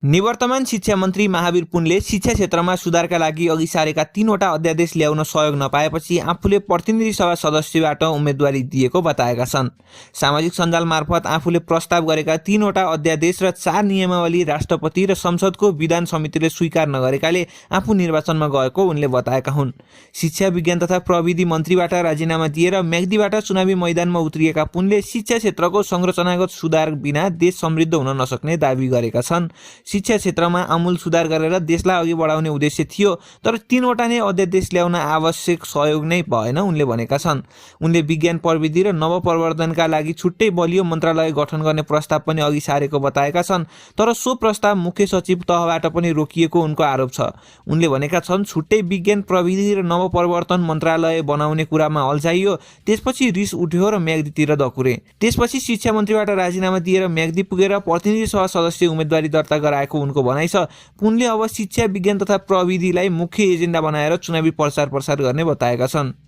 निवर्तमान शिक्षा मन्त्री महावीर पुनले शिक्षा क्षेत्रमा सुधारका लागि अघि सारेका 3वटा अध्यादेश ल्याउन सहयोग नपाएपछि आफूले प्रतिनिधि सभा सदस्यबाट उम्मेदवारी दिएको बताएका छन्। सामाजिक सञ्जाल मार्फत आफूले प्रस्ताव गरेका 3वटा अध्यादेश र 4 नियमावली राष्ट्रपति र संसदको विधान समितिले स्वीकार नगरेकाले आफू निर्वाचनमा गएको उनले बताएका हुन्। शिक्षा विज्ञान तथा प्रविधि मन्त्रीबाट राजीनामा दिएर म्याग्दीबाट चुनावी मैदानमा उत्रिएका पुनले शिक्षा क्षेत्रको संरचनागत सुधार बिना देश समृद्ध हुन नसक्ने दावी गरेका छन्। शिक्षा क्षेत्रमा आमूल सुधार गरेर देशलाई अघि बढाउने उद्देश्य थियो, तर 3वटा नै अध्यादेश ल्याउन आवश्यक सहयोग नै भएन उनले भनेका छन्। उनले विज्ञान प्रविधि र नवप्रवर्धनका लागि छुट्टै बलियो मन्त्रालय गठन गर्ने प्रस्ताव पनि अघि सारेको बताएका छन्, तर सो प्रस्ताव मुख्य सचिव तहबाट पनि रोकिएको उनको आरोप छ। उनले भनेका छन्, छुट्टै विज्ञान प्रविधि र नवप्रवर्धन मन्त्रालय बनाउने कुरामा अल्झाइयो, त्यसपछि रिस उठ्यो र म्याग्दीतिर दकुरे। त्यसपछि शिक्षा मन्त्रीबाट राजीनामा दिएर म्याग्दी पुगेर प्रतिनिधि सभा सदस्य उम्मेदवारी दर्ता गराएको उनको भनाइ छ। पुनले अब शिक्षा विज्ञान तथा प्रविधिलाई मुख्य एजेन्डा बनाएर चुनावी प्रचार प्रसार गर्ने बताएका छन्।